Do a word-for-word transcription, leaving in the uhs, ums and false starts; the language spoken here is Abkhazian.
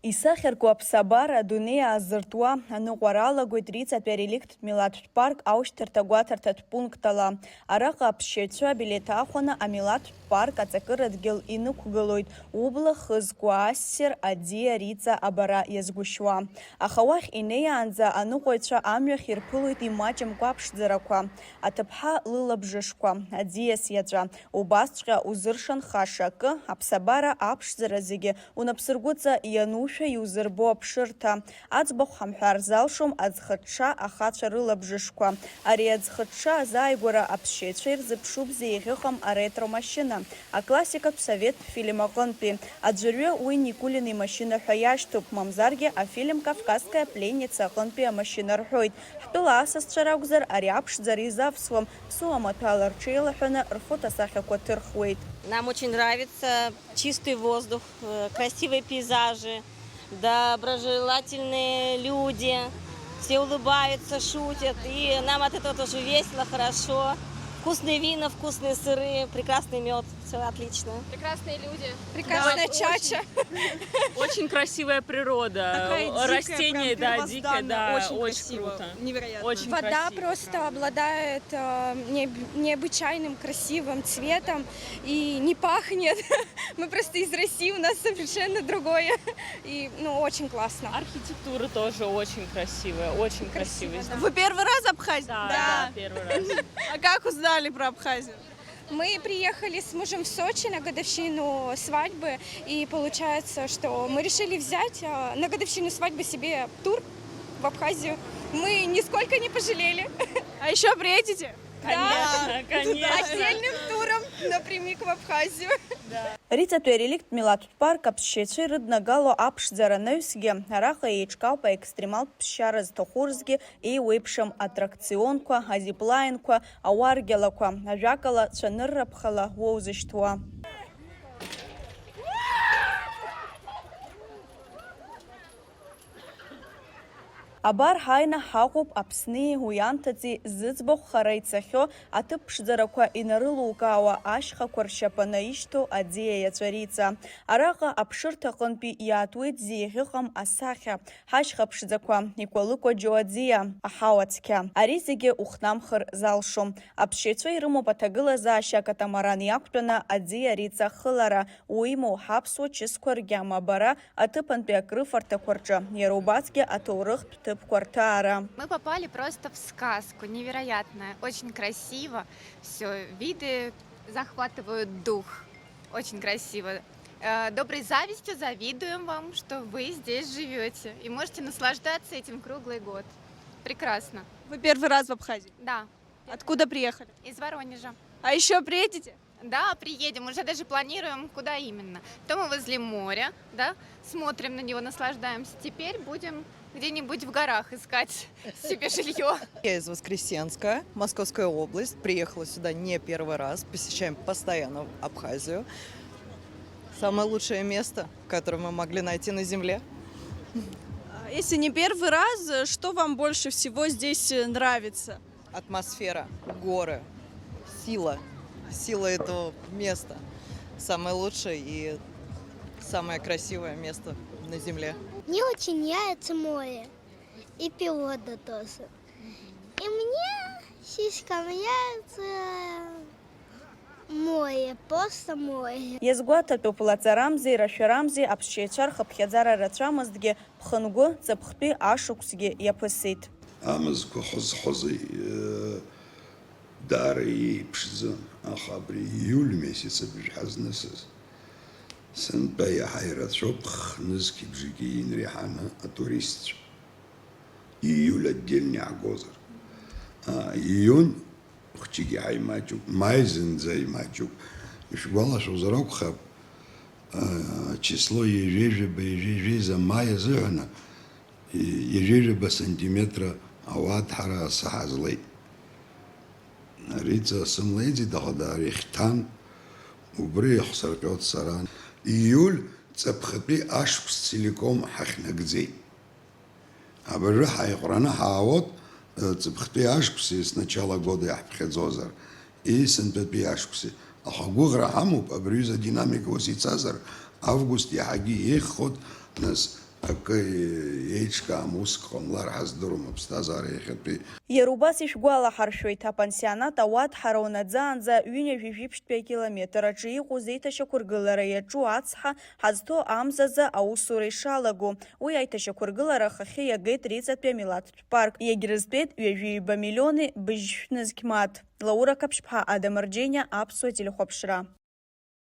Исахьарку аԥсабара адунеи аазыртуа аныҟәара алагоит Риҵатәи ареликттә милаҭтә парк аушьҭарҭа-гәаҭарҭатә пунктала. Араҟа аԥсшьаҩцәа абилеҭ аахәаны амилаҭтә парк аҵакыра дгьыл инықәгылоит, убла хызкуа ассир аӡиа Риҵа абара иазгәышьуа. Аха уахь инеиаанӡа аныҟәаҩцәа амҩахь ирԥылоит имаҷымкәа аԥшӡарақәа, аҭыԥҳа лылабжышқәа, аӡиас иаҵәа. Убасҵәҟьа узыршанхаша акы, аԥсабара аԥшӡара зегьы унапсыргәыҵа ианушәа иузырбо аԥшырҭа. Аӡбахә ҳамҳәар залшом аӡхыҽҽа ахацәа рылабжышқәа. Ари аӡхыҽҽа азааигәара аԥсшьаҩцәа ирзыԥшуп зеиӷьыҟам аретро машьына, аклассикатә советтә фильм аҟынтәи. Аӡәырҩы уи Никулин имашьына ҳәа иашьҭоуп, мамзаргьы афильм Кавказская пленница аҟынтәи амашьына рҳәоит. Ҳтәыла асасцәа ракәзар, ари аԥшӡара изавсуам, ԥсуа маҭәала рҽеилаҳәаны рфотосахьақәа ҭырхуеит. Нам очень нравится чистый воздух, э, красивые пейзажи, доброжелательные люди, все улыбаются, шутят, и нам от этого тоже весело, хорошо. Вкусные вина, вкусные сыры, прекрасный мед, все отлично. Прекрасные люди. Прекрасная Да, чача. Очень красивая природа, Такая дикая, растения, прям да, дикая, первозданная, да, очень очень красиво, круто. Невероятно. Очень Вода красиво, просто правда. Обладает э, необ- необычайным красивым цветом и не пахнет. Мы просто из России, у нас совершенно другое. И, ну, очень классно. Архитектура тоже очень красивая, очень Красиво, красивый. Да. Вы первый раз в Абхазии? Да, Да. да, первый раз. А как узнали про Абхазию? Мы приехали с мужем в Сочи на годовщину свадьбы, и получается, что мы решили взять э, на годовщину свадьбы себе тур в Абхазию. Мы нисколько не пожалели. А еще приедете? Конечно, Да. конечно. Отдельным туром напрямик в Абхазию. Риҵатәи ареликттә милаҭтә парк аԥсшьаҩцәа ирыднагало аԥшӡара анаҩсгьы, араҟа еиҿкаауп аекстремалтә ԥсшьара зҭаху рзгьы еиуеиԥшым атракционқәа, азиплаинқәа, ауаргьалақәа, ажәакала, цәанырраԥхала уоузышьҭуа. Абар ҳааины ҳаҟоуп Аԥсни уи анҭыҵи зыӡбахә хара ицахьоу аҭыԥ ԥшӡарақәа инарылукаауа ашьхақәа ршьапаны ишьҭоу аӡиа иаҵәа Риҵа. Араҟа аԥшырҭа аҟынтәи иаатуеит зеиӷьыҟам асахьа, ҳашьха ԥшӡақәа, икәалыкәаџьо аӡиа, аҳауа цқьа. Ари зегьы ухнамхыр залшом. Аԥсшьаҩцәа ирымоуп аҭагылазаашьа акатамаран иақәтәаны аӡиа Риҵа ахылара, уимоу, ҳаԥсуа чысқәа ргьама абара, аҭыԥантәи акрыфарҭақәа рҿы, иара убасгьы аҭоурыхтә ҭыԥқәа рҭаара. Мы попали просто в сказку, невероятно, очень красиво, все, виды захватывают дух, очень красиво. Э, Доброй завистью завидуем вам, что вы здесь живете и можете наслаждаться этим круглый год. Прекрасно. Вы первый раз в Абхазии? Да, Откуда приехали? Из Воронежа. А еще приедете? Да, приедем, уже даже планируем, куда именно. То мы возле моря, да, смотрим на него, наслаждаемся. Теперь будем где-нибудь в горах искать себе жилье. Я из Воскресенска, Московская область. Приехала сюда не первый раз. Посещаем постоянно Абхазию. Самое лучшее место, которое мы могли найти на земле. А если не первый раз, что вам больше всего здесь э, нравится? Атмосфера, горы, сила, сила этого места. Самое лучшее и самое красивое место на земле. Мне очень нравится море и природа тоже. И мне слишком нравится море, просто море. Иазгәаҭатәуп, лаҵарамзи рашәарамзи аԥсшьаҩцәа рхыԥхьаӡара рацәамызҭгьы, ԥхынгәы ҵыԥхтәи ашықәсгьы иаԥысит. Амзқәа ҳәызҳәызы, э, даара еиԥшӡан, аха абри ииуль месяц абжьы ҳазнысыз, сынтәа иаҳа ирацәоуп, х-нызқьи бжаки инреиҳаны атуристцәа. Ииуль отдельно иаҳгозар. А, ииунь хәҷык иаҳа имаҷуп, маи зынӡа имаҷуп. Ишәгәалашәозар акәхап, а, число ҩажәа жәаба, ҩажәа жәеиза маи азыҳәан, ҩажәа жәаба сантиметра ауаа дҳара асы ҳазлеит. Ари ҵасым леиӡеит, аха даара ихьҭан, убри иахсырҟьоит сара. Ииуль ҵыԥхатәи ашықәс целиком ҳахьнагӡеит. Абыржәы ҳаиҟәраны ҳаауеит, э, ҵыԥхтәи ашықәси с начала года иаҳԥхьаӡозар, и сынтәатәи ашықәси. Аха агәыӷра ҳамоуп, абри аҩыза адинамика ус ицазар, август иаҳагьы еиӷьхоит, нас, Акы еиҿкаам, уск ҟамлар ҳаздыруам аԥсҭазаара иахьатәи. Иара убас ишәгәалаҳаршәоит, апансионат ауат ҳара унаӡаанӡа ҩынҩажәи жәиԥшьтәи акилометр аҿы иҟоу зеиҭашьақәыргылара иаҿу ацҳа ҳазҭо амзазы аусура ишалаго. Уи аиҭашьақәыргылара ахахьы иагеит Риҵатәи амилаҭтә парк, иагьрызтәеит ҩажәи ҩба миллиони быжьшәнызқь мааҭ. Лаура Қаԥшьԥҳа, Ада Марџьениа, Аԥсуа телехәаԥшра.